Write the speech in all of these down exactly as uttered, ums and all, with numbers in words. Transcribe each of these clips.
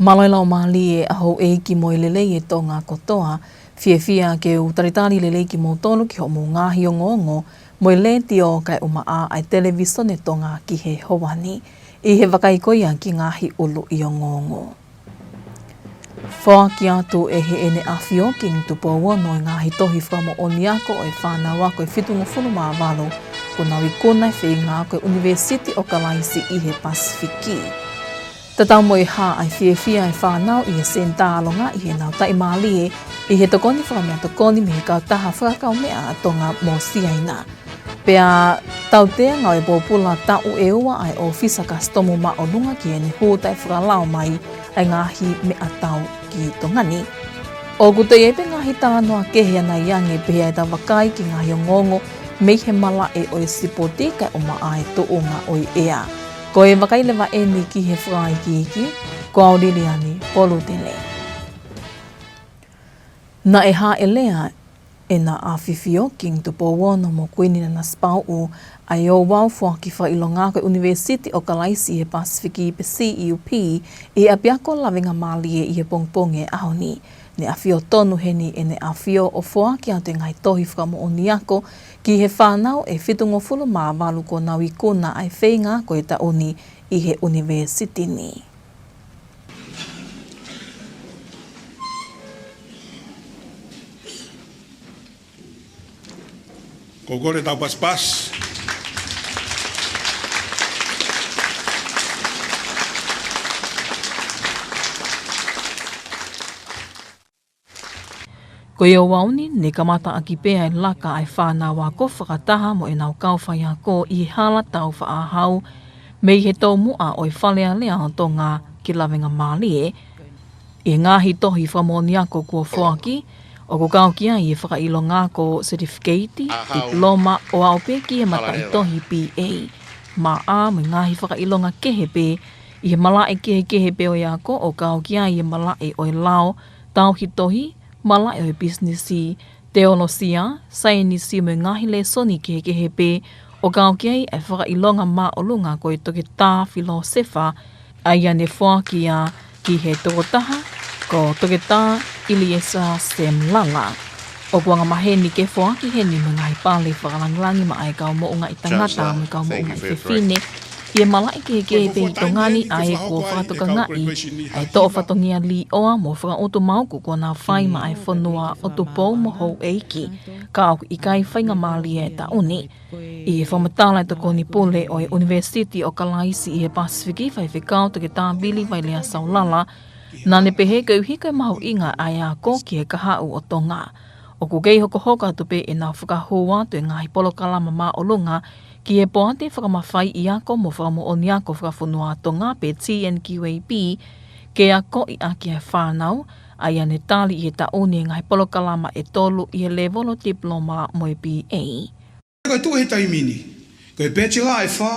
Mālō e laumālie ʻa houʻeiki mo e lelei ʻa Tonga kotoa. Fiefia ke u talitali lelei kimoutolu ki hoʻomou ngaahi ongoongo mo e letiō kae ʻumaʻā ʻa e televīsone Tonga ki he ʻaho ni. ʻI he vakai ko ia ki he ngaahi ʻuluʻi ongoongo. Foaki atu ʻe Heʻene ʻAfio Kingi Tupou Ono e ngaahi tohi fakamoʻoni ako ʻo e fānau ako ʻe fitungofulu mā valu kuo nau ikuna e feinga ako ʻi he ʻUnivēsiti ʻo Kalaisi ʻi he Pasifiki. Tatau mo e hā ʻa e fiefia ʻa e fānau ʻi he Senitā ʻAlonga ʻi heʻenau taʻimālie ʻi he tokoni fakameʻatokoni mei he kautaha fakakaumeʻa ʻa Tonga mo Siaina. Pea tautea ngāue pōpula taʻu ʻe ua ʻa e ʻŌfisa Kasitomu Māʻolunga ki heʻene hū taʻefakalao mai ʻa e ngaahi meʻatau ki Tonga ni. ʻOku toe ʻi ai pē ngaahi talanoa kehe ʻanai ange pē ʻa ʻetau vakai ki he ngaahi ongoongo mei he malaʻe ʻo e sipoti kae ʻumaʻā e tuʻunga ʻo e ʻea. Ko e vakai leva eni ki he fakaikiiki, ko au Liliani Polutele. Naʻe hāʻele ʻEna ʻAfifio Kingi Tupou Ono mo Kuini Nanasipauʻu ʻa e ouau foaki fakaʻilonga ako ʻi he ʻUnivēsiti ʻo Kalaisi ʻi he Pasifiki pe C E U P ʻi he ʻapiako Lavengamālie ʻi he pongipongi ʻo e ʻaho ni. Ne ʻafio tonu heni ʻEne ʻAfio ʻo foaki atu e ngaahi tohi fakamoʻoni ako ki he fānau ʻe fitungofulu mā valu kuo nau ikuna ʻa e feinga ako ʻo e taʻu ni ʻi he ʻunivēsiti ni. Ko e kole tau pasipasi. Ko e ouau ni, ne kamata ʻaki pē ʻa e laka ʻa e fānau ako fakataha mo ʻenau kau faiako ʻi he hala tau faʻahau mei he toumuʻa ʻo e Fale Alea ʻo Tonga ki Lavengamālie. ʻI he ngaahi tohi fakamoʻoni ako kuo foaki, ʻoku kau ki ai e fakaʻilonga ako certificate, diploma, ʻo aʻu pē ki he mataʻitohi B A. Maʻa mo e ngaahi fakaʻilonga kehe pē ʻi he malaʻe kehekehe pē ʻo e ako, ʻo kau ki ai e malaʻe ʻo e lao, tauhi tohi, malaʻe ʻo e pisinisi, teolosia, saienisi mo e ngaahi lēsoni kehekehe pē, ʻo kau ki ai e fakaʻilonga māʻolunga ko e toketā filōsefa, ʻa ia ne foaki ia ki he tokotaha ko Toketā ʻIliesa Sam Lala. ʻOku angamaheni ke foaki heni mo e ngaahi pale fakalangilangi maʻa e kau moʻungaʻi tangata mo e kau moʻungaʻi fefine ʻi he malaʻe kehekehe pē ʻi Tonga ni, ʻa ia kuo fakatokangaʻi ʻa e toʻo fatongia līʻoa mo fakaʻutumauku kuo nau fai maʻa e fonua ʻo Tupou mo houʻeiki, ka ʻoku ʻikai faingamālie e taʻu ni. ʻI he fakamatala ʻa e Tokoni Pule ʻo e ʻUnivēsiti ʻo Kalaisi ʻi he Pasifiki, Faifekau Toketā Vili Vailea Saulala, naʻa ne pehē koeʻuhi ko e mahuʻinga ʻa e ako ki he kahaʻu ʻo Tonga, ʻoku kei hokohoko atu pē ʻenau fakahū atu e ngaahi polokalama māʻolunga ki he poate fakamafaiʻi ako mo fakamoʻoni ako fakafonua ʻa Tonga pe T N Q A B, ke akoʻi ʻaki e fānau, ʻa ia ne tali ʻi he taʻu ni e ngaahi polokalama ʻe tolu ʻi he lēvolo diploma mo e B A. Ko e tuʻu he taimi ni, ko e Bachelor ʻe fā,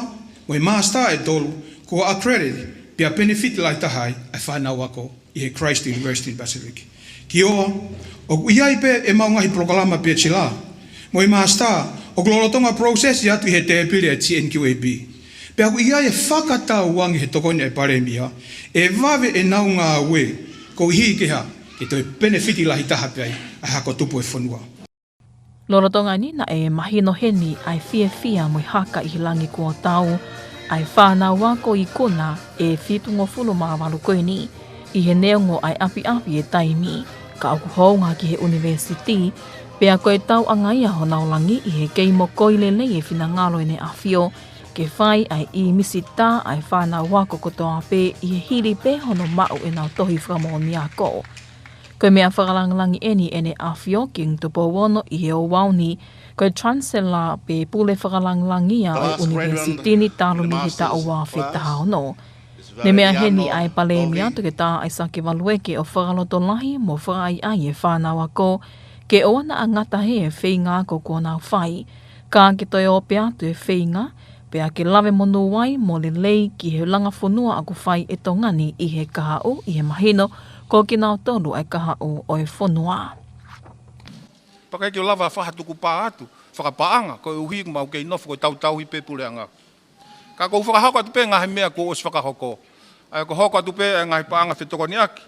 mo e Master ʻe tolu, kuo accredited, pea benefit lahi taha ai ʻa e fānau ako ʻi he Christ University Pacific. Kioa, ʻoku ʻi ai pē ʻemau ngaahi polokalama Bachelor mo e Master, ʻoku lolotonga process atu ʻi he tēpile ʻa e T N Q A B. Pea ʻoku ʻi ai e fakatauange he tokoni ʻa e Palēmia, ʻe vave ʻenau ngāue, koeʻuhi ke hā, ke toe benefit lahi taha pē ai ʻa e hako tupu ʻo e fonua. Lolotonga ni naʻe mahino heni ʻa e fiefia mo e haka ʻi he langi kuo tau ʻa e fānau ako ikuna ʻe fitungofulu mā valu ko eni ʻi he neongo ʻa e ʻapiʻapi e taimi, ka ʻoku hounga ki he ʻunivēsiti, pea ko e tauʻanga ia honau langi ʻi he kei mokoi lelei e finangalo ʻEne ʻAfio ke fai ʻa e ʻīmisi tā ʻa e fānau ako kotoa pē ʻi he hili pē hono maʻu ʻenau tohi fakamoʻoni ako. Ko e meʻa fakalangilangi eni ʻEne ʻAfio Kingi Tupou Ono ʻi he ouau ni, ko e Chancellor pe pule fakalangilangi ia ʻo e ʻunivēsiti ni talu mei he taʻu ua afe taha ono. Ne meʻa heni ʻa e Palēmia Toketā ʻAisake Valueke ʻo fakalotolahi mo fakaʻaiʻai e fānau ako, ke ʻoua naʻa ngata hē e feinga ako kuo nau fai, ka ke toe ope atu e feinga, pea ke lave monū ai mo lelei ki he langa fonua ʻoku fai ʻe Tonga ni ʻi he kahaʻu, ʻi he mahino ko kinautolu ʻa e kahaʻu ʻo e fonua. Pea ʻikai ke u lava fakatuku pā atu, fakapaʻanga, koeʻuhi ʻoku mau kei nofo ko e tautauhi pē puleʻanga. Ka ʻoku ou fakahoko atu pē ngaahi meʻa kuo ʻosi fakahoko. ʻA ia ko e hoko atu pē ʻa e ngaahi paʻanga fetokoniʻaki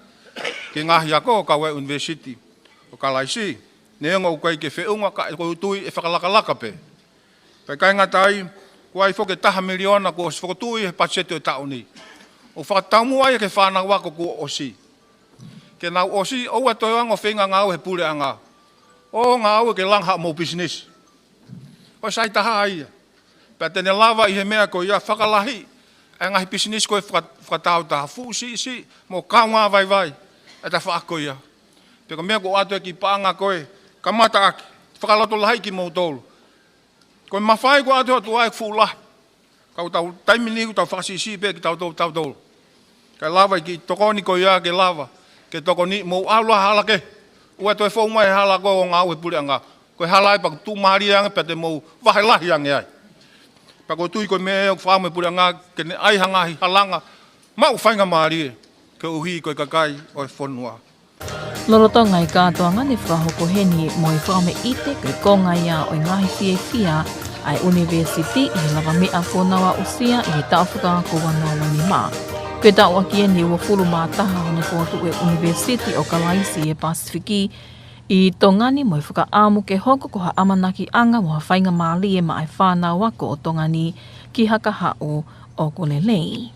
ki he ngaahi ako, kau ai ʻunivēsiti ʻo Kalaisi. Neongo ʻoku ʻikai ke feʻunga, ka ʻoku ou tui ʻe fakalakalaka pē. Pea ʻikai ngata ai, kuo ʻi ai foki e taha miliona kuo ʻosi fokotuʻu ʻi he patiseti ʻo e taʻu ni, ʻo fakataumuʻa ai ki he fānau ako kuo ʻosi. Ke nau ʻosi, ʻoua toe ʻalu ʻo feinga ngāue he puleʻanga. ʻO ngāue ke langa haʻamou pisinisi. Ko e sai taha ia. Pea te ne lava ʻi he meʻa ko ia ʻo fakalahi ʻa e ngaahi pisinisi ko ē faka-, fakataautaha, fuʻu siʻisiʻi mo kaungā vaivai ʻa e tafaʻaki ko ia. Pea ko e meʻa kuo ʻoatu e kiʻi paʻanga ko ē, kamata ʻaki, fakalotolahiʻi kimoutolu. Ko e mafai kuo ʻoatu ʻe he ʻOtua ʻa e fuʻu lahi. Ka ʻoku tau taimi ni ʻoku tau fakasiʻisiʻi pē kitautolu, tautolu. Kae lava e kiʻi tokoni ko ia ke lava ke tokoni, mou ʻalu ʻo hala kehe. ʻOua toe fou mai he hala ko ē ʻo ngāue he puleʻanga. Ko e hala ia pea ʻoku tuʻumālie ange pea te mou vahe lahi ange ai. Pea ʻoku ou tui ko e meʻa ʻoku fai mo e puleʻanga ke ne ʻai ha ngaahi halanga maʻu faingamālie koeʻuhi ko e kakai ʻo e fonua. Lolotonga e kātoanga ne fakahoko heni mo e fakameʻite, ko e konga ia ʻo e ngaahi fiefia ʻa e ʻunivēsiti ʻi he lavameʻa kuo nau aʻusia ʻi he taʻu fakaako ua noa ua nima. Ko e taʻu ʻaki eni ʻe uofulu mā taha hono fokotuʻu e ʻUnivēsiti ʻo Kalaisi ʻi he Pasifiki ʻi Tonga ni, mo e fakaʻamu ke hoko ko ha ʻamanakiʻanga mo ha faingamālie maʻa e fānau ako ʻo Tonga ni ki ha kahaʻu ʻoku lelei.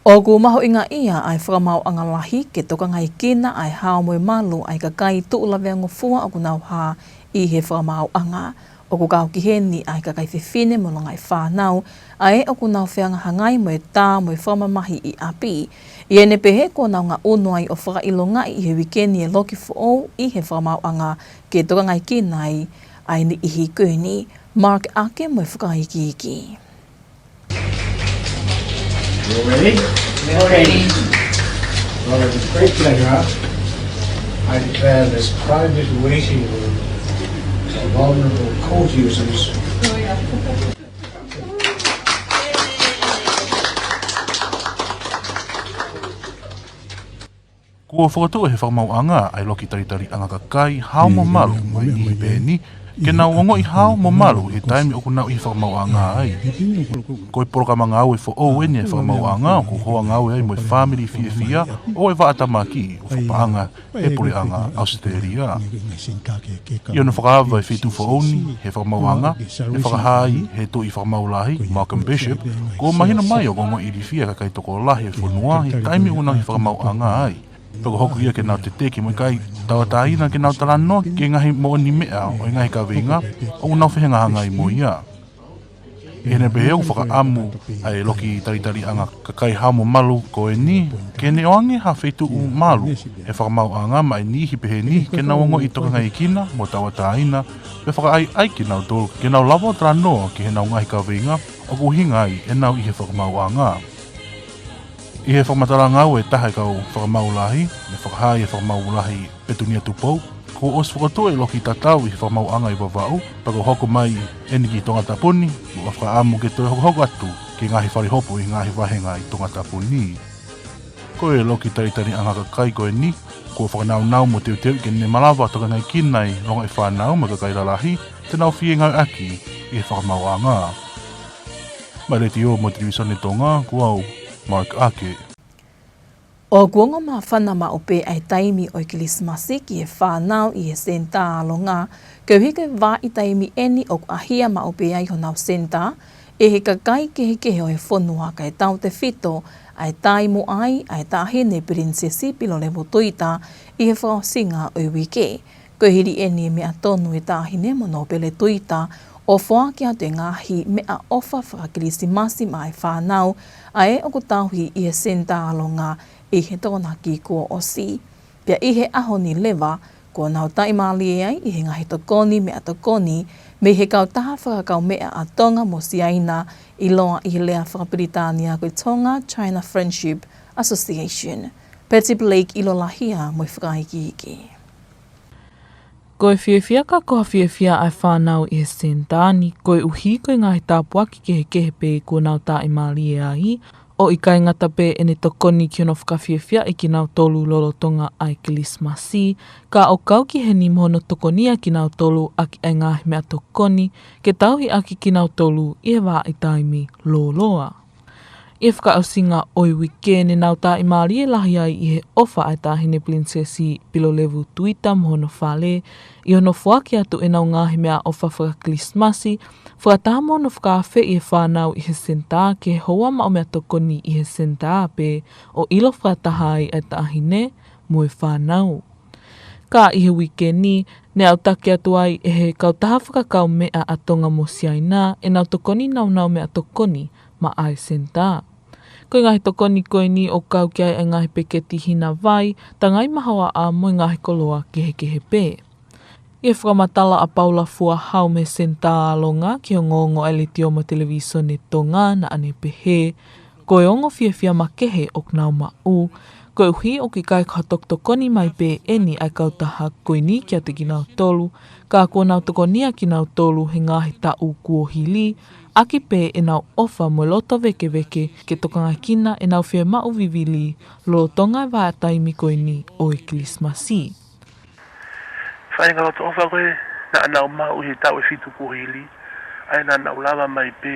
ʻOku mahuʻingaʻia ʻa e fakamaauʻanga lahi ke tokangaekina ʻa e hao mo e malu ʻa e kakai tuʻu laveangofua ʻoku nau hā ʻi he fakamaauʻanga. ʻOku kau ki heni ʻa e kakai fefine mo e longaʻi fānau, ʻa ē ʻoku nau fehangahangai mo e tā mo e fakamamahi ʻi ʻapi. ʻI heʻene pehē kuo nau ngaʻunu ai ʻo fakaʻilongaʻi ʻi he uike ni e loki foʻou ʻi he fakamaauʻanga ke tokangaekina ai ʻa e niʻihi ko eni. Mark Ake mo e fakaikiiki. You ready? We're ready. Well, it is great pleasure. I declare this private waiting room for vulnerable court users. Kuo fokotuʻu ʻe he fakamaauʻanga ʻa e loki talitaliʻanga kakai hao mo malu mo e niʻihi pehē ni, ke nau ongoʻi hao mo malu he taimi ʻoku nau ʻi he fakamaauʻanga ai. Ko e polokalama ngāue foʻou eni ʻa e fakamaauʻanga ʻoku hoa ngāue ai mo e fāmili fiefia ʻo e vaʻa tamaki ʻoku fakapaʻanga ʻe he puleʻanga ʻAositelēlia. ʻI hono fakaava e feituʻu foʻou ni he fakamaauʻanga, ʻe fakahā ai ʻe he Tuʻi Fakamaau Lahi, Malcolm Bishop, kuo mahino mai ʻoku ongoʻi ilifia e kakai tokolahi ʻo e fonua he taimi ʻoku nau ʻi he fakamaauʻanga ai. Pea ko e hoko ia ke nau teteki mo ʻikai tauʻatāina ke nau talanoa ki he ngaahi moʻoniʻi meʻa ʻo e ngaahi kaveinga ʻoku nau fehangahangai mo ia. ʻI heʻene pehē ʻoku fakaʻamu ʻa e loki talitaliʻanga kakai hao mo malu ko eni ke ne ʻoange ha feituʻu malu ʻe he fakamaauʻanga maʻa e niʻihi pehē ni ke nau ongoʻi tokangaekina mo tauʻatāina, pea fakaʻaiʻai kinautolu ke nau lava ʻo talanoa ki heʻenau ngaahi kaveinga ʻoku ʻuhinga ai ʻenau ʻi he fakamaauʻanga. ʻI he fakamatala ngāue ʻe taha ʻa e kau fakamaau lahi, ne fakahā ʻe he fakamaau lahi Petunia Tupou, kuo ʻosi fokotuʻu e loki tatau ʻi he fakamaauʻanga ʻi Vavaʻu, pea kuo hoko mai eni ki Tongatapu ni, mo e fakaʻamu ke toe hokohoko atu ki he ngaahi fale hopo ʻi he ngaahi vāhenga ʻi Tongatapu ni. Ko e loki talitaliʻanga kakai ko eni, kuo fakanaunau mo teuteuʻi ke ne malava ʻo tokangaekina ʻa e longaʻi fānau mo e kakai lalahi te nau fie ngāueʻaki ʻi he fakamaauʻanga. Maʻa e Letiō mo e Televisone Tonga, ko au, Mark Ake. ʻOku ongo māfana maʻu pē ʻa e taimi ʻo e Kilisimasi ki he fānau ʻi he Senitā ʻAlonga, koeʻuhi ko e vahaʻa taimi eni ʻoku ʻahia maʻu pē ai honau senitā ʻe he kakai kehekehe ʻo e fonua, kae tautefito ʻa e taimi ʻa e taʻahine Pilinisesi Pilolevu Tuita ʻi he fakaʻosinga ʻo e uike. Ko e hili eni e meʻa tonu e taʻahine mo Nōpele Tuita ʻo foaki atu e ngaahi meʻaʻofa faka-Kilisimasi maʻa e fānau ʻa ē ʻoku tauhi ʻi he Senitā ʻAlonga ʻi he Tokonaki kuo ʻosi. Pea ʻi he ʻaho ni leva, kuo nau taʻimālie ai ʻi he ngaahi tokoni meʻatokoni mei he kautaha fakakaumeʻa ʻa Tonga mo Siaina, ʻiloa ʻi he lea faka-Pilitānia ko e Tonga China Friendship Association. Peti Blake ʻIlolahia mo e fakaikiiki. Ko e fiefia ka ko ha fiefia ʻa e fānau ʻi he senitā ni, koeʻuhi ko e ngaahi tāpuaki kehekehe pē kuo nau taʻimālie ai, ʻo ʻikai ngata pē ʻene tokoni ki hono fakafiefiaʻi kinautolu lolotonga ʻa e Kilisimasi, ka ʻoku kau ki heni mo hono tokonia kinautolu ʻaki ʻa e ngaahi meʻatokoni ke tauhi ʻaki kinautolu ʻi he vahaʻa taimi lōloa. ʻI he fakaʻosinga ʻo e uike ne nau tāʻimālie lahi ai ʻi he ʻofa ʻa e Taʻahine Pilinisesi Pilolevu Tuita mo hono fale, ʻi hono foaki atu ʻenau ngaahi meʻaʻofa faka-Kilisimasi, fakataha mo hono fakaafeʻi e fānau ʻi he senitā ke houa maʻu meʻatokoni ʻi he senitā pē ʻo ʻilo fakataha ai ʻa e taʻahine mo e fānau. Ka ʻi he uike ni, ne aʻutaki atu ai ʻe he kautaha fakakaumeʻa ʻa Tonga mo Siaina ʻenau tokoni nāunau meʻatokoni maʻa e senitā. Ko e ngaahi tokoni ko eni ʻoku kau ki ai e ngaahi peketi hina vai, tangai mahoaʻa mo e ngaahi koloa kehekehe pē. ʻI he fakamatala ʻa Paula Fuahau mei he Senitā Alonga ki he ongoongo ʻa e Letiō mo e Televisone Tonga, naʻa ne pehē, ko e ongo fiefia makehe ʻoku nau maʻu, koeʻuhi ʻoku ʻikai ko ha tokoni mai pē eni ʻa e kautaha ko eni kiate kinautolu, ka kuo nau tokonia kinautolu he ngaahi taʻu kuo hili, ʻaki pē ʻenau ʻofa mo e loto vēkeveke ke tokangakina ʻenau fiemaʻu vivili lolotonga e vahaʻa taimi ko eni ʻo e Kilisimasi. Faʻahinga loto ʻofa ko ē naʻa nau maʻu ʻi he taʻu ʻe fitu kuo hili, ʻa ia naʻa nau lava mai pē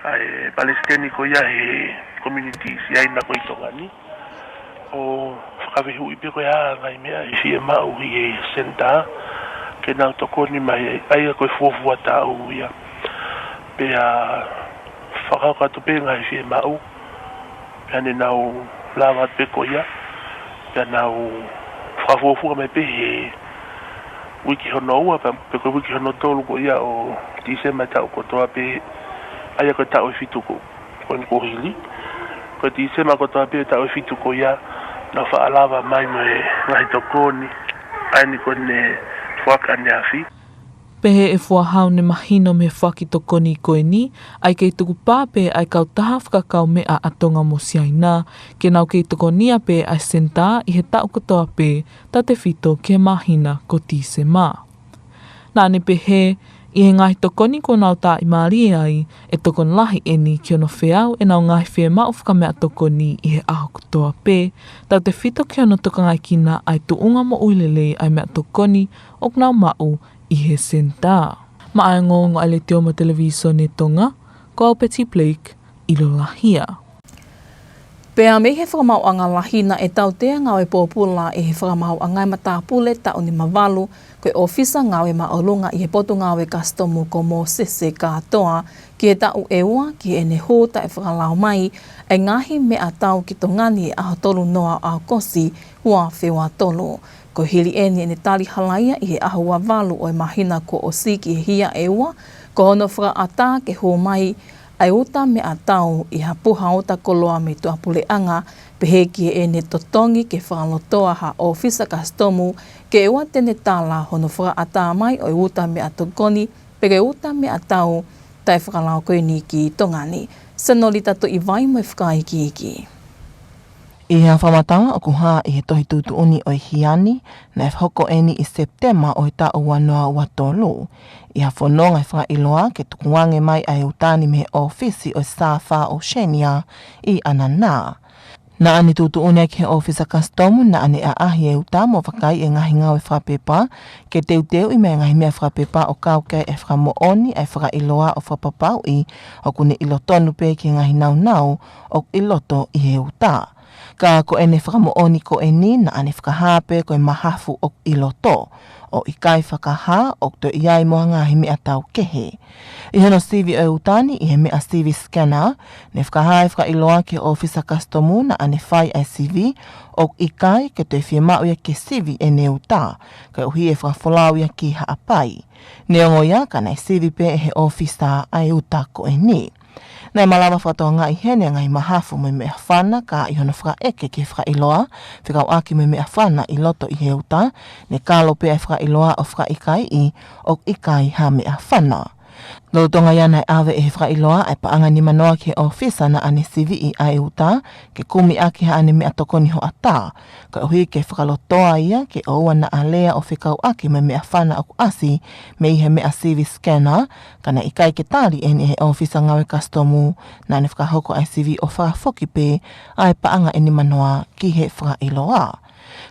ʻa e palesiteni ko ia he community Siaina ko ē ʻi Tonga ni, ʻo fakavehuʻi pē ko e hā e ngaahi meʻa ʻe fiemaʻu ʻi he senitā ke nau tokoni mai ai, ʻa ia ko e fuofua taʻu ia. Pea fakahoko atu pē e ngaahi fiemaʻu, pea ne nau lava atu pē ko ia, pea nau fakafuofua mai pē he uike hono ua, pea, pe ko e uike hono tolu ko ia ʻo Tīsema taʻu kotoa pē, ʻa ia ko e taʻu ʻe fitu ko, ko eni kuo hili. Ko Tīsema kotoa pē taʻu ʻe fitu ko ia, nau faʻa lava mai mo e ngaahi tokoni, ʻa eni ko eni foaki ʻaneafi. Pehē ʻe Fuahau ne mahino mei he foaki tokoni ko eni, ʻa e kei tukupā pē ʻa e kautaha fakakaumeʻa ʻa Tonga mo Siaina, ke nau kei tokonia pē ʻa e senitā ʻi he taʻu kotoa pē, tautefito ki he māhina ko Tīsema. Naʻa ne pehē, ʻi he ngaahi tokoni kuo nau tāʻimālie ai, ʻe tokoni lahi eni ki hono feau ʻenau ngaahi fiemaʻu fakameʻatokoni ʻi he ʻaho kotoa pē, tautefito ki hono tokangakina ʻa e tuʻunga moʻui lelei ʻa e meʻatokoni ʻoku nau maʻu ʻi he senitā. Maʻa e ongoongo ʻa e Letiō mo e Televisone Tonga, ko au Betty Blake, ʻIlolahia. Pea mei he fakamaauʻanga lahi naʻe tautea ngāue pōpula ʻe he fakamaauʻanga ʻa e matāpule taʻu nimavalu, ko e ʻōfisa ngāue māʻolunga ʻi he Potungāue Kasitomu ko Mōsese Kātoa, ki he taʻu ʻe ua, ki heʻene hū taʻefakalao mai ʻa e ngaahi meʻatau ki Tonga ni he ʻaho tolu noa ʻo ʻAokosi ua afe ua tolu. Ko e hili eni ʻene tali halaia ʻi he ʻaho ua valu ʻo e māhina kuo ʻosi ki he hia ʻe ua, ko hono fakaʻatā ke hū mai ʻa e uta meʻatau ʻi ha puha uta koloa mei tuʻapuleʻanga, pehē ki heʻene totongi ke fakalotoa ha ʻōfisa kasitomu ke ʻoua te ne tala hono fakaʻatā mai ʻo e uta meʻatokoni pe ko e uta meʻatau taʻefakalao ko eni ki Tonga ni. Senolita Tuʻivai mo e fakaikiiki. ʻI ha fakamatala ʻoku hā ʻi he tohi tuʻutuʻuni ʻo e hia ni, naʻe hoko eni ʻi Sepitema ʻo e taʻu ua noa ua tolu. ʻI ha fononga ʻe fakaʻiloa ke tukuange mai ʻa e uta ni mei he ʻōfisi ʻo e Sāfā Oceania ʻi ʻAnana. Naʻa ne tuʻutuʻuni ai ki he ʻōfisa kasitomu naʻa ne ʻaʻahi e uta mo vakai e ngaahi ngāue fakapepa, ke teuteuʻi mai e ngaahi meʻa fakapepa ʻo kau ki ai e fakamoʻoni ʻa e fakaʻiloa ʻo fakapapauʻi ʻoku ne ʻilo tonu pē ki he ngaahi naunau ʻoku ʻi loto ʻi he uta. Ka ko ʻene fakamoʻoni ko eni naʻa ne fakahā pē ko e mahafu ʻoku ʻi loto, ʻo ʻikai fakahā ʻoku toe ʻi ai mo ha ngaahi meʻatau kehe. ʻI hono sivi ʻo e uta ni ʻi he meʻa sivi scanner, ne fakahā e fakaʻiloa ki he ʻōfisa kasitomu naʻa ne fai ʻa e sivi, ʻoku ʻikai ke toe fiemaʻu ia ke sivi ʻene uta, koeʻuhi ʻe fakafolau ia ki Haʻapai. Neongo ia ka naʻe sivi pē ʻe he ʻōfisa ʻa e uta ko eni. Naʻe malava fakatokangaʻi heni ʻa e ngaahi mahafu mo e meʻafana, ka ʻi hono fakaʻeke ki he fakaʻiloa fekauʻaki mo e meʻafana ʻi loto ʻi he uta, ne kalo pē ʻa e fakaʻiloa ʻo fakaʻikaiʻi ʻoku ʻikai ha meʻafana. Lolotonga ia naʻe ʻave ʻe he fakaʻiloa ʻa e paʻanga nimanoa ki he ʻōfisa naʻa ne siviʻi ʻa e uta, ke kumi ʻaki haʻane meʻatokoni hoʻatā, koeʻuhi ke fakalotoa ia ke ʻoua naʻa lea ʻo fekauʻaki mo e meʻafana ʻoku ʻasi mei he meʻa sivi scanner, ka naʻe ʻikai ke tali eni ʻe he ʻōfisa ngāue kasitomu naʻa ne fakahoko ʻa e sivi ʻo fakafoki pē ʻa e paʻanga ʻe nimanoa ki he fakaʻiloa.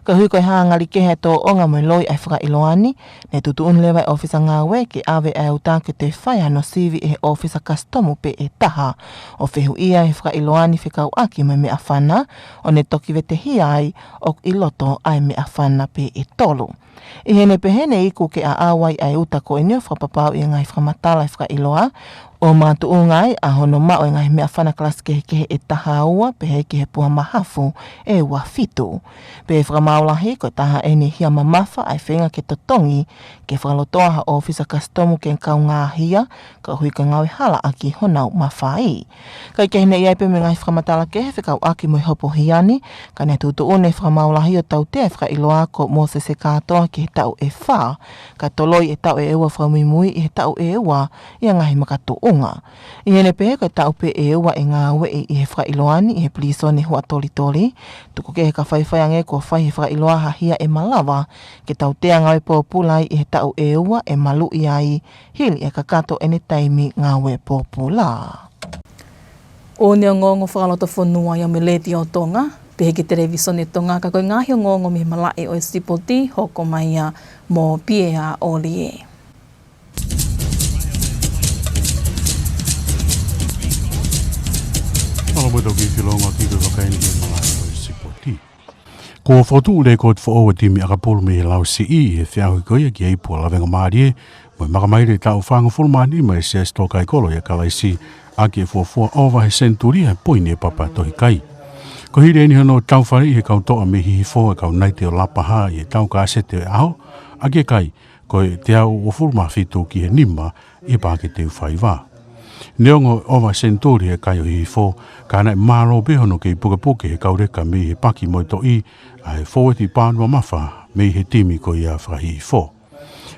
Koeʻuhi ko e hā ngali kehe e tōʻonga mo e loi ʻa e fakaʻiloa ni, ne tuʻutuʻuni leva e ʻōfisa ngāue ke ʻave ʻa e uta ke toe fai hano sivi ʻe he ʻōfisa kasitomu pē ʻe taha, ʻo fehuʻia ʻe he fakaʻiloa ni fekauʻaki mo e meʻafana, ʻo ne toki vetehia ai ʻoku ʻi loto ʻa e meʻafana pē ʻe tolu. ʻI heʻene pehē ne iku ke ʻaʻau ai ʻa e uta ko eni ʻo fakapapauʻi e ngaahi fakamatala ʻa e fakaʻiloa, ʻo makatuʻunga ai ʻa hono maʻu e ngaahi meʻafana kalasi kehekehe ʻe taha ua pehē ki he puha mahafu ʻe ua fitu. Pea fakamaau lahi ko e taha eni e hia mamafa ʻa e feinga ke totongi ke fakalotoa ha ʻōfisa kasitomu ke kaungāhia, koeʻuhi ko e ngāue hala ʻaki honau mafai. Kae kehe ne ʻi ai pē mo e ngaahi fakamatala kehe fekauʻaki mo e hopo hia ni, ka ne tuʻutuʻuni e fakamaau lahi ʻo tautea e fakaʻiloa ko Mōsese Kātoa ki he taʻu ʻe fā, kae toloi e taʻu ʻe ua fakamuimui ʻi he taʻu ʻe ua ʻi ha ngaahi makatuʻunga. ʻI heʻene pehē ko e taʻu pē ʻe ua ʻe ngāueʻi ʻi he fakaʻiloa ni ʻi he pilīsone Huʻatolitoli, tuku kehe ka faifai ange kuo fai ʻe he fakaʻiloa ha hia ʻe malava ke tautea ngāue pōpula ai ʻi he taʻu ʻe ua ʻe maluʻi ai, hili e kakato ʻene taimi ngāue pōpula. Ko ʻeni e ongoongo fakalotofonua ia mei he Letiō Tonga, pehē ki he Televīsone Tonga, ka ko e ngaahi ongoongo mei he malaʻe ʻo e sipoti, hoko mai ia mo Piea ʻOlie. Mālō mo e toki filonga ki he vakai ni ki he malaʻe ʻo e sipoti. Kuo fokotuʻu e lekooti foʻou ʻa e timi ʻakapulu mei he Lausiʻi ʻi he feʻauhi ko ia ki he ipu ʻa Lavengamālie mo e Makamaile taʻu fāngofulu mā nima ʻa e Siasi Tōkaikolo ʻia Kalaisi ʻaki e fuofua ʻova he senituli ʻa e poini ʻe papa tohi kai. Ko e hili eni hono taufaleʻi ʻe he kau toʻa mei Hihifo e kau Naite ʻo Lapaha ʻi he tau kāsete ʻo e ʻaho, ʻaki e kai ko e teau uofulu mā fitu ki he nima ʻi he Paʻake Teufaiva. Neongo e ʻova senituli ʻa e kai ʻo Hihifo, ka naʻe mālō pē hono kei pukepuke ʻe he kau leka mei he Paki mo e Toʻi ʻa e fōueti paonu mamafa mei he timi ko ia faka-Hihifo.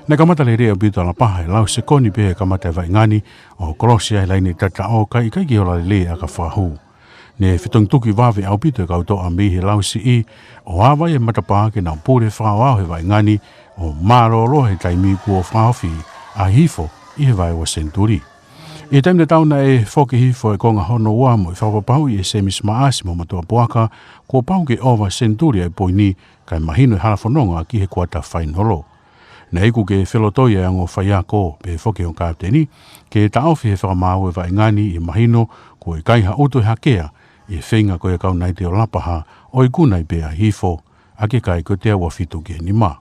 Naʻe kamata lelei ʻaupito ʻa Lapaha he lau sekoni pē he kamata e vaʻinga ni, ʻo kolosi ʻa e laine tataʻo kae ʻikai ke ola lelei e ʻaka fakahū. Ne fetongituki vave ʻaupito e kau toʻa mei he Lausiʻi ʻo ava ai e matapā ke nau pule fakaʻaoʻao he vaʻinga ni, ʻo mālōlō he taimi kuo fakaofi ʻa Hihifo ʻi he vaeua senituli. ʻI he taimi tatau naʻe foki ʻe Hihifo e konga hono ua mo e fakapapauʻi ʻe Semisi Maʻasi mo Matuʻa Puaka kuo pau ke ʻova senituli ʻa e poini, kae mahino e hala fononga ki he kuata fainolo. Naʻe iku ke felotoi e ongo faiako pea foki e ongo kapiteni ke taʻofi he fakamaau e vaʻinga ni, ʻi he mahino kuo ʻikai ha ʻutu ʻe hakea ʻi he feinga ko ia ʻa e kau Naite ʻo Lapaha ʻo ikuna ai pē ʻa Hihifo, ʻaki e kai ko e teau ua fitu ki he nima.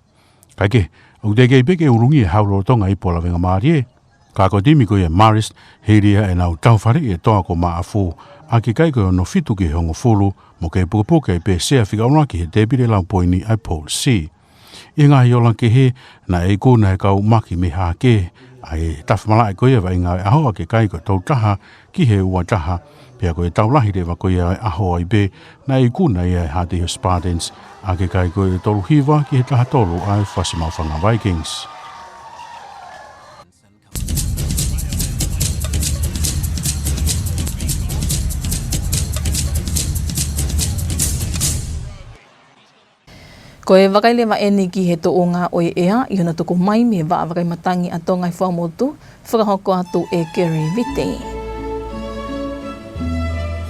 Kae kehe, ʻoku teʻeki ai pē ke ʻulungia e hau lolotonga e ipu ʻa Lavengamālie, ka ko e timi ko ia ʻa e Marist, hili ia ʻenau taufaleʻi e toa ko Maʻafu, ʻaki e kai ko e ono fitu ki he hongofulu, mo kei pukepuke ai pē Sea Fika ʻUluaki he tēpile lau poini ʻa e Pool C. ʻI he ngaahi ola kehe, naʻe ikuna ʻe he kau maki mei Hahake ʻa e tafa malaʻe ko ia e vaʻinga ʻo e ʻaho, ʻaki e kai ko e tolu taha ki he ua taha, pea ko e tau lahi leva ko ia e ʻaho ai pē, naʻe ikuna ia ʻe he Haʻateiho Spartans ʻaki e kai ko e tolu hiva ki he taha tolu ʻa e Fasi Maʻufanga Vikings. Ko e vakai leva eni ki he tuʻunga ʻo e ʻea ʻi hono tuku mai mei he Vaʻa Vakai Matangi ʻa Tonga ʻi Fuaʻamotu, fakahoko atu ʻe Kerry Vite.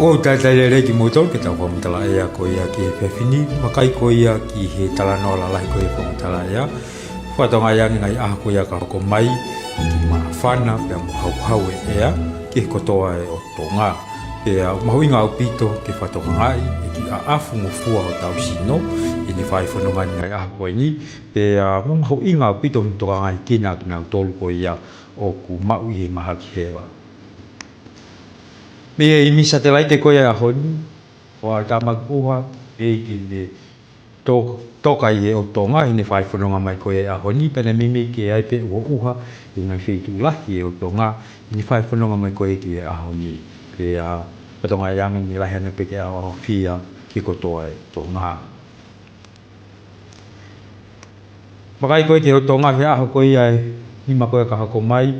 ʻOku talitali lelei kimoutolu ki heʻetau fakamatala ʻea ko ia ki he efiafi ni, vakai ko ia ki he talanoa lalahi ko ia fakamatala ʻea. Fakatokangaʻi ange ngaahi ʻaho ko ia ka hoko mai, ki māfana pea mo hauhau e ʻea ki he kotoa ʻo Tonga. Pea ʻoku mahuʻinga ʻaupito ke fakatokangaʻi e kiʻi ʻaʻafu ngofua hotau sino ʻi heʻene fai fononga ni ngaahi ʻaho ko eni. Pea ʻoku mahuʻinga ʻaupito hono tokangaekina kinautolu ko ia ʻoku maʻu ʻi he mahaki heva. Mei he ʻimi satelaite ko ia ʻaho ni, ʻo ʻatamaki ʻuha, ʻe ʻikai ke ne to-, toka ʻi he ʻOtu Tonga ʻi heʻene fai fononga mai ko ia ʻaho ni, pea ne meimei ke ʻi ai pē ʻuha ʻuha ʻi he ngaahi feituʻu lahi ʻi he ʻOtu Tonga ʻi heʻene fai fononga mai ko ia ki he ʻaho ni. Pea fakatokangaʻi ange ʻe lahi ange pē ke ʻaoʻaofia ki he kotoa ʻo Tonga. Vakai ko ia ki he ʻOtu Tonga he ʻaho ko ia ʻe nima ko ia ka hoko mai,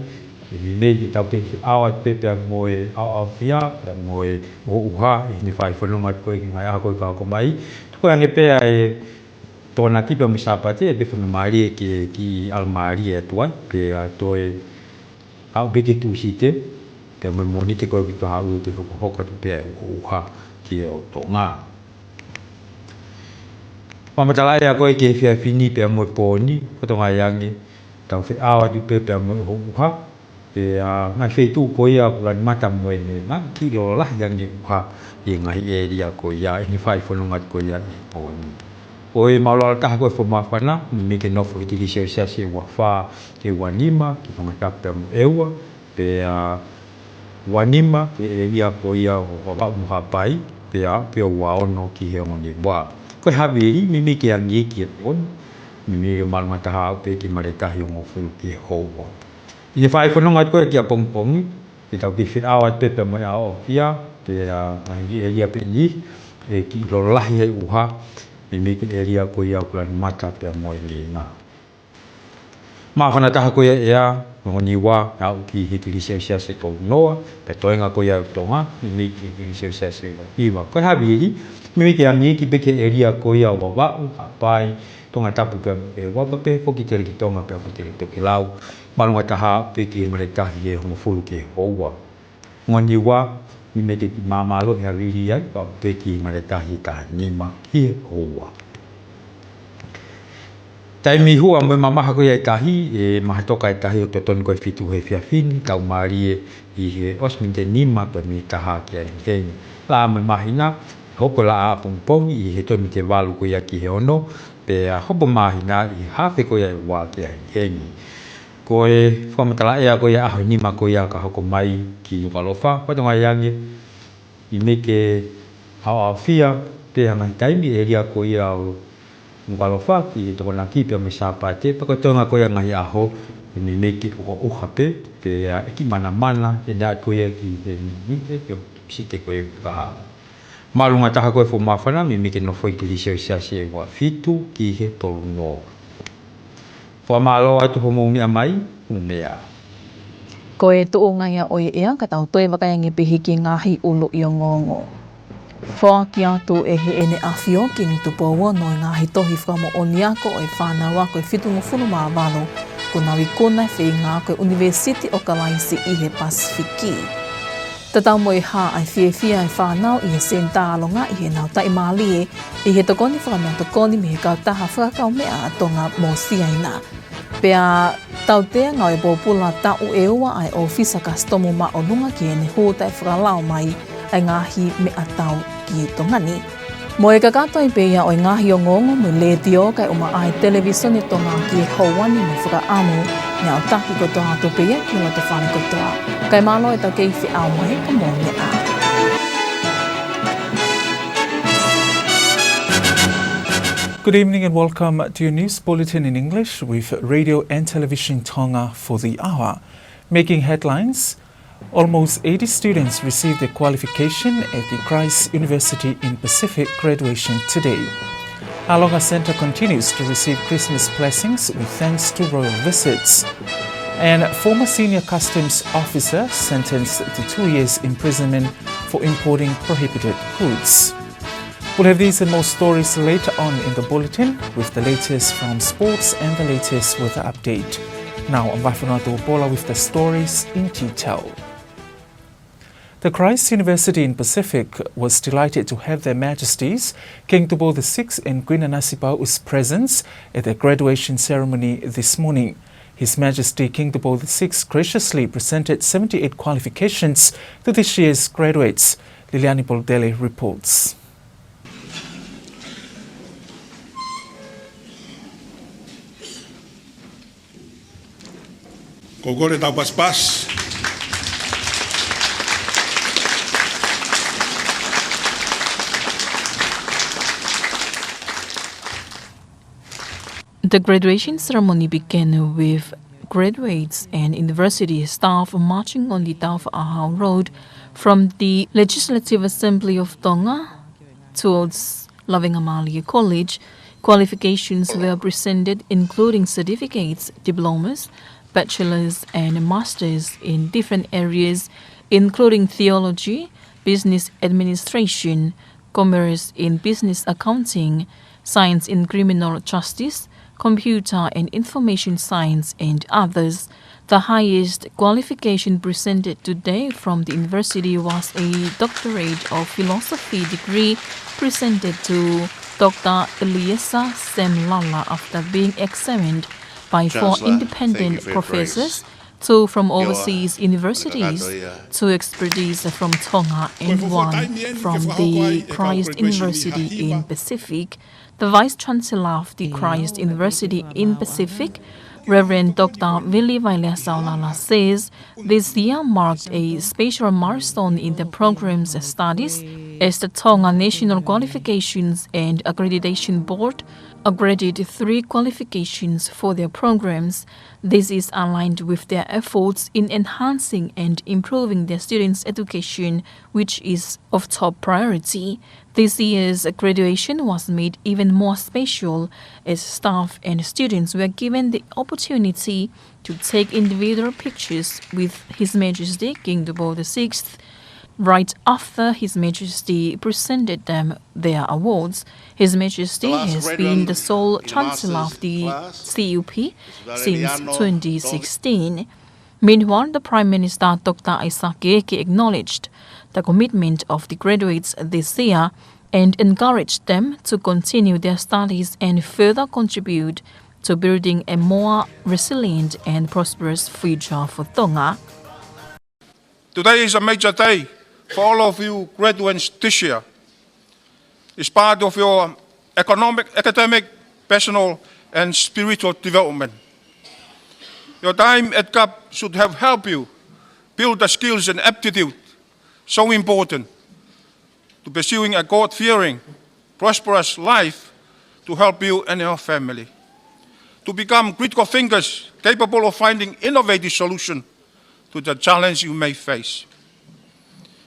ʻe meimei ke tau kei ʻaoʻao pē pea mo e ʻaoʻaofia, pea mo e ʻuha ʻuha ʻi heʻene fai fononga ko ia ki he ngaahi ʻaho ko ia ka hoko mai. Tuku ange pē ʻa e Tokonaki pea mo e Sāpate, ʻe pehē foki mālie ke kiʻi ʻalu mālie atu ai, pea toe aʻu pē ki he Tūsite, pea mo e Mōnite ko ia ʻoku toe haʻu ʻo toe hokohoko atu pē ʻa e ʻuha ʻuha ki he ʻOtu Tonga. Fakamatala ʻea ko ē ki he efiafi ni pea mo e pō ni, ko e tōʻonga ange, tau feʻao atu pē pea mo e ʻuha, pea ngaahi feituʻu ko ia ʻoku lani mata mo e meʻa, kiʻi lōlahi ange ʻuha ʻi he ngaahi ʻēlia ko ia, ʻi he fai fononga ko ia ʻi he pō ni. Ko e mālōlō taha ko ē fo māfana, meimei ke nofo he tigili selesiasi ʻe ua fā ki he ua nima, ki Tongatapu pea mo ʻEua, pea ua nima ki he ʻēlia ko ia ʻo Vavaʻu mo Haʻapai, pea, pea ua ono ki he Ongo Niua. Ko e havili, meimei ke angi ki he pō ni, meimei ke mālōlō taha ʻo aʻu pē ki he male tahi hongofulu ki he houa. ʻI he fai fononga ko ē ki ʻapongipongi, ke tau kiʻi feʻao atu pē pea mo e ʻaofia, pea ngaahi ʻēlia pē ni, ʻe kiʻi lōlahi ai ʻuha, meimei ki he ʻēlia ko ia ʻoku lani mata pea mo e meʻa. Māfana taha ko ia ʻea, Ongo Niua, aʻu ki he tigili selesiasi ʻe tolu noa, pea toenga ko ia ʻo Tonga, meimei ki he tigili selesiasi ʻe ua hiva. Ko e havili, meimei ke angi pē ki he ʻēlia ko ia ʻo Vavaʻu, Haʻapai, Tongatapu pea mo ʻEua, pea pehē foki Tele ki Tonga pea mo Tele Tokelau, mālōlō taha pē ki he male tahi hongofulu ki he houa. Ongo Niua, meimei ke kiʻi māmālohi e havili ai, pea aʻu pē ki he male tahi taha nima ki he houa. Taimi hua mo e mamaha ko ia e tahi, ʻe mahatoka e tahi ʻo totonu ko e fitu he efiafi ni, tau mālie ʻi he ʻosi miniti ʻe nima pea miniti ʻe taha ki ai heni. Laʻā mo e māhina, hoko e laʻā ʻapongipongi ʻi he tolu miniti ʻe valu ko ia ki he ono, pea hopo māhina ʻi he hafe ko ia ʻe ua ki ai heni. Ko e fakamatala ʻea ko ia ʻaho ʻe nima ko ia ka hoko mai ki Nukuʻalofa, ko e tōʻonga ange, meimei ke ʻaoʻaofia pē ha ngaahi taimi ʻēlia ko ia ʻo Nukuʻalofa ki he Tokonaki pea mo e Sāpate, pea ko e toenga ko ia ngaahi ʻaho, meimei ke ʻuhaʻuha pē, pea ʻe kiʻi manamana, ʻe naʻa ko ia ki he, ki he, ki he site ko ia ka. Mālōlō taha ko ē fo māfana, meimei ke nofo he tigili selesiasi ʻe ua fitu ki he tolu noa. Fakamālō atu hoʻomou meʻa mai, mou meʻa. Ko e tuʻunga ia ʻo e ʻea, ka tau toe vakai ange pē ki he ngaahi ʻuluʻi ongoongo. Foaki atu ʻe Heʻene ʻAfio Kingi Tupou Ono e ngaahi tohi fakamoʻoni ako ʻo e fānau ako ʻe fitungofulu mā valu kuo nau ikuna e feinga ako ʻi he ʻUnivēsiti ʻo Kalaisi ʻi he Pasifiki. Tatau mo e hā ʻa e fiefia ʻa e fānau ʻi he Senitā ʻAlonga ʻi heʻenau taʻimālie ʻi he tokoni fakameʻatokoni mei he kautaha fakakaumeʻa ʻa Tonga mo Siaina. Pea tautea ngāue pōpula taʻu ʻe ua ʻa e ʻŌfisa Kasitomu Māʻolunga ki heʻene hū taʻefakalao mai ʻa e ngaahi meʻatau ki Tonga ni. Mo e kakato ai pē ia ʻo e ngaahi ongoongo mei he Letiō kae ʻumaʻā e Televīsone Tonga ki he houa ni, mo e fakaʻamu, ne aʻutaki kotoa atu pē ia ki loto fale kotoa. Kae mālō e tau kei feʻao mai, ka mou meʻa. Good evening and welcome to your news bulletin in English with Radio and Television Tonga for the hour. Making headlines, almost eighty students received their qualification at the Christ's University in Pacific graduation today. Alonga Centre continues to receive Christmas blessings with thanks to royal visits. And former senior customs officer sentenced to two years imprisonment for importing prohibited goods. We'll have these and more stories later on in the bulletin, with the latest from sports and the latest weather update. Now, I'm Vaifanua Tupola with the stories in detail. The Christ's University in Pacific was delighted to have Their Majesties King Tupou the sixth and Queen Nanasipauʻu's presence at their graduation ceremony this morning. His Majesty King Tupou the sixth graciously presented seventy-eight qualifications to this year's graduates. Liliani Polutele reports. Ko e kole tau pasipasi. The graduation ceremony began with graduates and university staff marching on the Tāufaʻāhau Road from the Legislative Assembly of Tonga towards Lavengamālie College. Qualifications were presented, including certificates, diplomas, bachelors, and masters in different areas, including theology, business administration, commerce in business accounting, science in criminal justice, computer and information science, and others. The highest qualification presented today from the university was a Doctorate of Philosophy degree presented to Doctor Eliesa Sam Lala after being examined by four independent professors, two from overseas universities, two expertise from Tonga and one from the Christ University in Pacific. The Vice Chancellor of the Christ University in Pacific, Reverend Doctor Vili Vaileasau Lala says this year marked a special milestone in the program's studies as the Tonga National Qualifications and Accreditation Board accredited three qualifications for their programs. This is aligned with their efforts in enhancing and improving their students' education, which is of top priority. This year's graduation was made even more special as staff and students were given the opportunity to take individual pictures with His Majesty King Tupou the sixth right after His Majesty presented them their awards. His Majesty has been the sole Chancellor of the C U P since twenty sixteen. Meanwhile, the Prime Minister, Doctor Isaac Eke, acknowledged the commitment of the graduates this year and encouraged them to continue their studies and further contribute to building a more resilient and prosperous future for Tonga. Today is a major day for all of you graduates this year. It's part of your economic, academic, personal, and spiritual development. Your time at KAP should have helped you build the skills and aptitude so important to pursuing a God-fearing, prosperous life to help you and your family. To become critical thinkers capable of finding innovative solutions to the challenge you may face.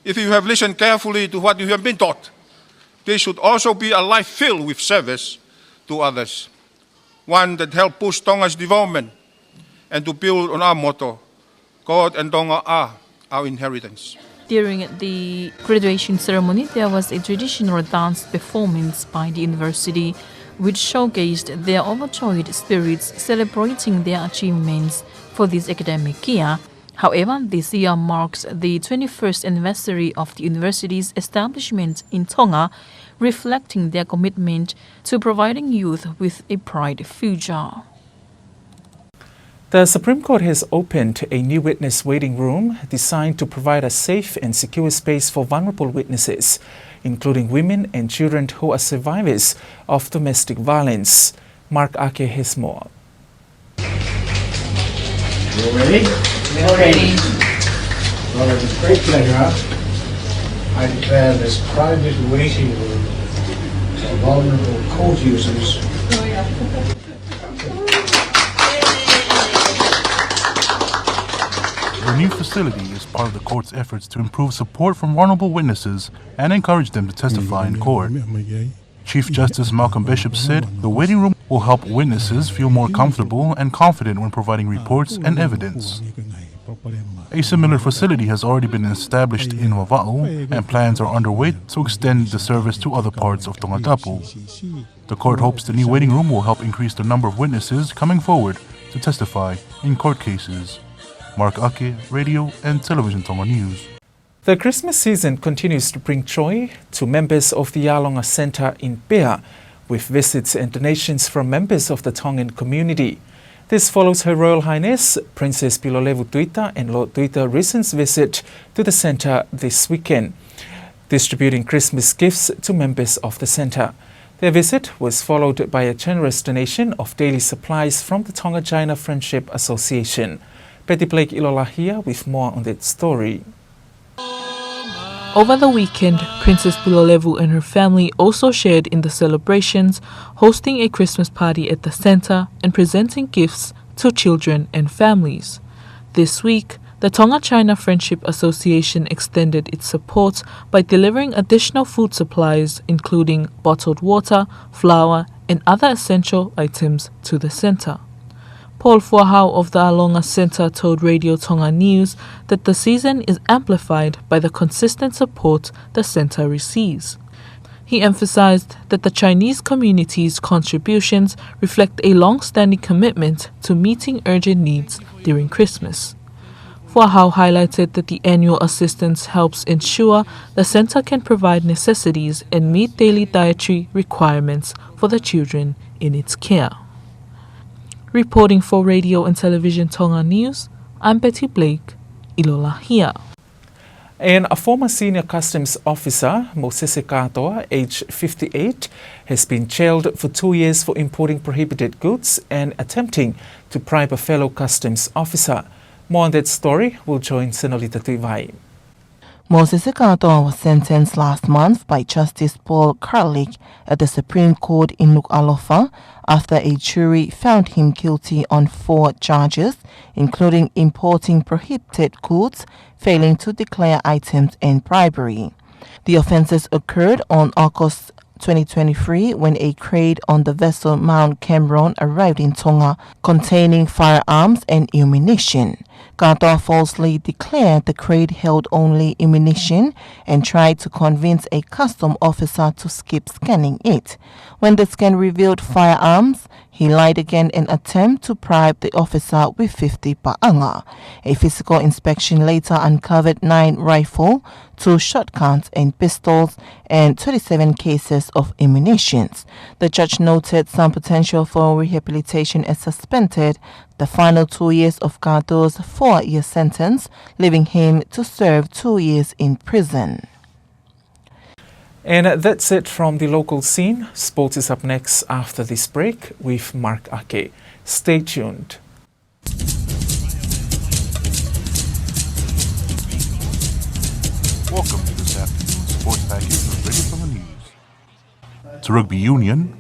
If you have listened carefully to what you have been taught, this should also be a life filled with service to others, one that help push Tonga's development and to build on our motto, "God and Tonga are our inheritance." During the graduation ceremony, there was a traditional dance performance by the university, which showcased their overjoyed spirits celebrating their achievements for this academic year. However, this year marks the twenty-first anniversary of the university's establishment in Tonga, reflecting their commitment to providing youth with a bright future. The Supreme Court has opened a new witness waiting room designed to provide a safe and secure space for vulnerable witnesses, including women and children who are survivors of domestic violence. Mark Ake has more. You ready? We're ready. Well, it's a great pleasure. I declare this private waiting room for vulnerable court users. The new facility is part of the court's efforts to improve support from vulnerable witnesses and encourage them to testify in court. Chief Justice Malcolm Bishop said the waiting room will help witnesses feel more comfortable and confident when providing reports and evidence. A similar facility has already been established in Vavaʻu, and plans are underway to extend the service to other parts of Tongatapu. The court hopes the new waiting room will help increase the number of witnesses coming forward to testify in court cases. Mark Ake, Radio and Television Tonga News. The Christmas season continues to bring joy to members of the Alonga Centre in Bea, with visits and donations from members of the Tongan community. This follows Her Royal Highness Princess Pilolevu Tuita and Lord Tuita's recent visit to the centre this weekend, distributing Christmas gifts to members of the centre. Their visit was followed by a generous donation of daily supplies from the Tonga-China Friendship Association. Betty Blake Ilolahia with more on that story. Over the weekend, Princess Pilolevu and her family also shared in the celebrations, hosting a Christmas party at the centre and presenting gifts to children and families. This week, the Tonga-China Friendship Association extended its support by delivering additional food supplies, including bottled water, flour, and other essential items to the centre. Paul Fuahau of the Alonga Centre told Radio Tonga News that the season is amplified by the consistent support the centre receives. He emphasised that the Chinese community's contributions reflect a long-standing commitment to meeting urgent needs during Christmas. Puahau highlighted that the annual assistance helps ensure the center can provide necessities and meet daily dietary requirements for the children in its care. Reporting for Radio and Television Tonga News, I'm Betty Blake, ʻIlolahia. And a former senior customs officer, Mosese Katoa, age fifty-eight, has been jailed for two years for importing prohibited goods and attempting to bribe a fellow customs officer. More on that story, we'll join Senolita Tuivai. Mosese Katoa was sentenced last month by Justice Paul Carlick at the Supreme Court in Nukuʻalofa after a jury found him guilty on four charges, including importing prohibited goods, failing to declare items, and bribery. The offenses occurred on August twenty twenty-three when a crate on the vessel Mount Cameron arrived in Tonga containing firearms and ammunition. Katoa falsely declared the crate held only ammunition and tried to convince a custom officer to skip scanning it. When the scan revealed firearms, he lied again in attempt to bribe the officer with fifty paʻanga. A physical inspection later uncovered nine rifle, two shotguns and pistols, and twenty-seven cases of ammunitions. The judge noted some potential for rehabilitation and suspended the final two years of Katoa's four-year sentence, leaving him to serve two years in prison. And that's it from the local scene. Sports is up next after this break with Mark Ake. Stay tuned. Welcome to this afternoon's sports package of Radio Tonga News. To rugby union,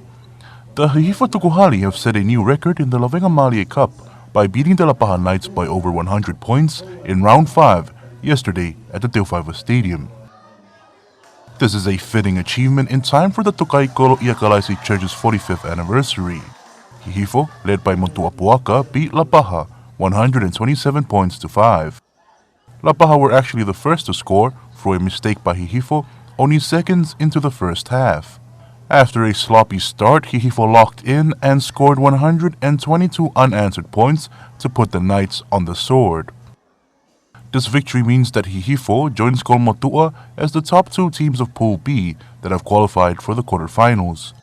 the Hihifo Tukuhali have set a new record in the Lavengamālie Cup by beating the Lapaha Knights by over one hundred points in round five yesterday at the Teufaiva Stadium. This is a fitting achievement in time for the Tokaiʻi Koloʻia Kalaisi Church's forty-fifth anniversary. Hihifo, led by Motuʻa Puaka, beat Lapaha one hundred twenty-seven points to five. Lapaha were actually the first to score through a mistake by Hihifo only seconds into the first half. After a sloppy start, Hihifo locked in and scored one hundred twenty-two unanswered points to put the Knights on the sword. This victory means that Hihifo joins Kolomotuʻa as the top two teams of Pool B that have qualified for the quarterfinals.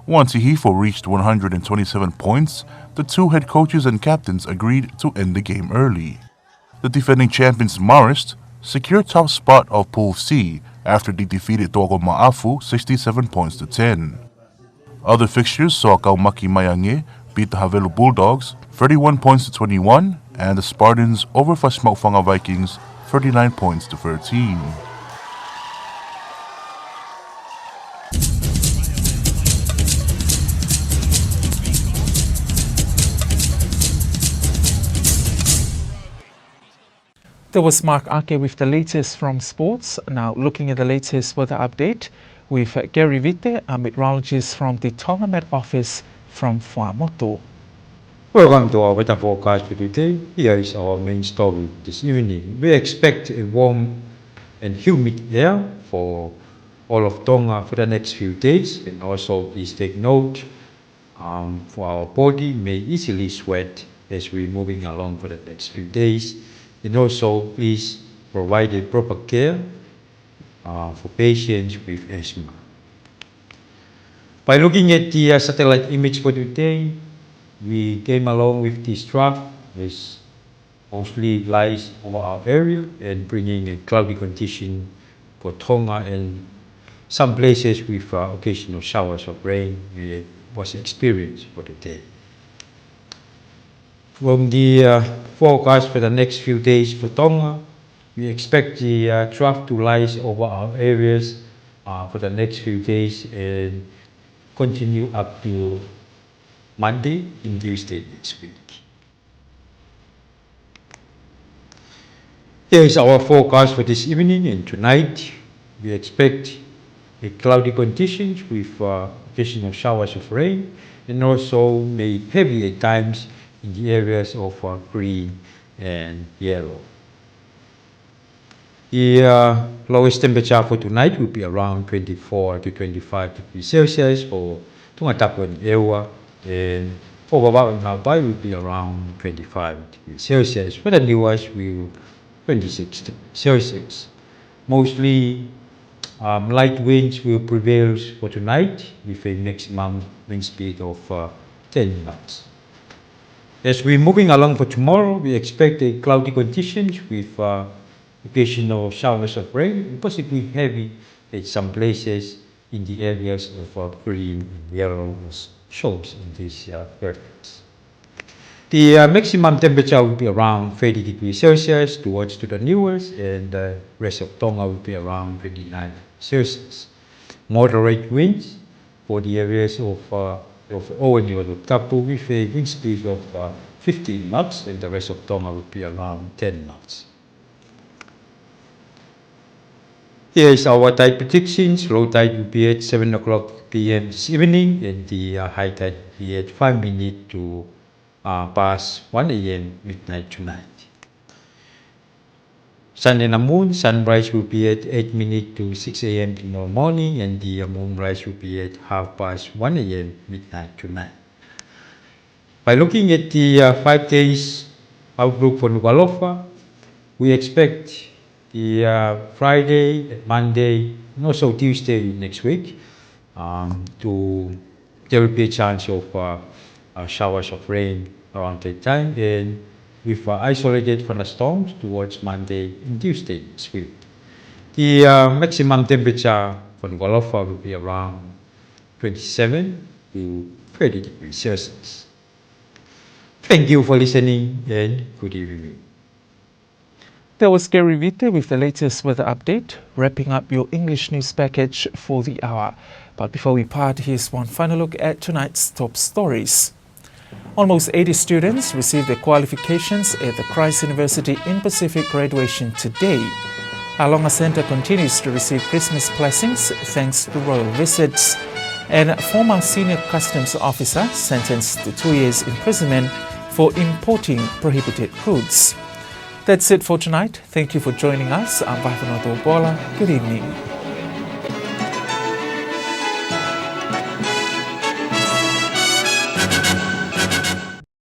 Once Hihifo reached one hundred twenty-seven points, the two head coaches and captains agreed to end the game early. The defending champions Marist secured top spot of Pool C after they defeated Toakomaʻafu sixty-seven points to ten. Other fixtures saw Kaumaki Maiange beat the Havelu Bulldogs thirty-one points to twenty-one, and the Spartans over Fasimaufanga Vikings thirty-nine points to thirteen. That was Mark Ake with the latest from sports. Now, looking at the latest weather update with Gary Vite, a meteorologist from the Tonga Met Office from Fuaʻamotu. Welcome to our weather forecast for today. Here is our main story this evening. We expect a warm and humid air for all of Tonga for the next few days, and also please take note Um, for our body may easily sweat as we're moving along for the next few days. And also, please provide a proper care, uh, for patients with asthma. By looking at the, uh, satellite image for today, we came along with this trough, which mostly lies over our area and bringing a cloudy condition for Tonga and some places with, uh, occasional showers of rain, uh, was experienced for the day. From the, uh, forecast for the next few days for Tonga, we expect the, uh, trough to lies over our areas, uh, for the next few days and continue up to Monday and Tuesday next week. Here is our forecast for this evening and tonight. We expect a cloudy conditions with, uh, occasional showers of rain and also may heavy at times in the areas of, uh, green and yellow. The, uh, lowest temperature for tonight will be around twenty-four to twenty-five degrees Celsius for Tongatapu and ʻEua, and For Vavaʻu and Maupai will be around twenty-five degrees Celsius. For the Niuas will twenty-six degrees Celsius. Mostly, um, light winds will prevail for tonight with a maximum wind speed of, uh, ten knots. As we're moving along for tomorrow, we expect a cloudy conditions with, uh, occasional showers of rain, possibly heavy at some places in the areas of, uh, green and yellow zones in this, uh, areas. The, uh, maximum temperature will be around thirty degrees Celsius towards to the Niuas, and the rest of Tonga will be around twenty-nine Celsius. Moderate winds for the areas of, uh, of Oʻahu and Niuatoputapu with a wind speed of, uh, fifteen knots, and the rest of Tonga will be around ten knots. Here is our tide predictions. Low tide will be at seven o'clock P M this evening, and the, uh, high tide will be at five minutes to, uh, past one A M midnight tonight. Sun and the moon, sunrise will be at eight minutes to six A M tomorrow morning, and the, uh, moonrise will be at half past one A M midnight tonight. By looking at the, uh, five days outlook for Nukuʻalofa, we expect the, uh, Friday, Monday, and also Tuesday next week, um, to, there will be a chance of, uh, uh, showers of rain around that time, and with, uh, isolated thunderstorms towards Monday and Tuesday next week. The, uh, maximum temperature for Nukuʻalofa will be around twenty-seven to thirty degrees Celsius. Thank you for listening and good evening. That was Gary Vite with the latest weather update, wrapping up your English news package for the hour. But before we part, here's one final look at tonight's top stories. Almost eighty students received their qualifications at the Christ University in Pacific graduation today. Alonga Centre continues to receive Christmas blessings thanks to royal visits. And former senior customs officer sentenced to two years imprisonment for importing prohibited goods. That's it for tonight. Thank you for joining us. I'm Vaifanoa Topola. Good evening.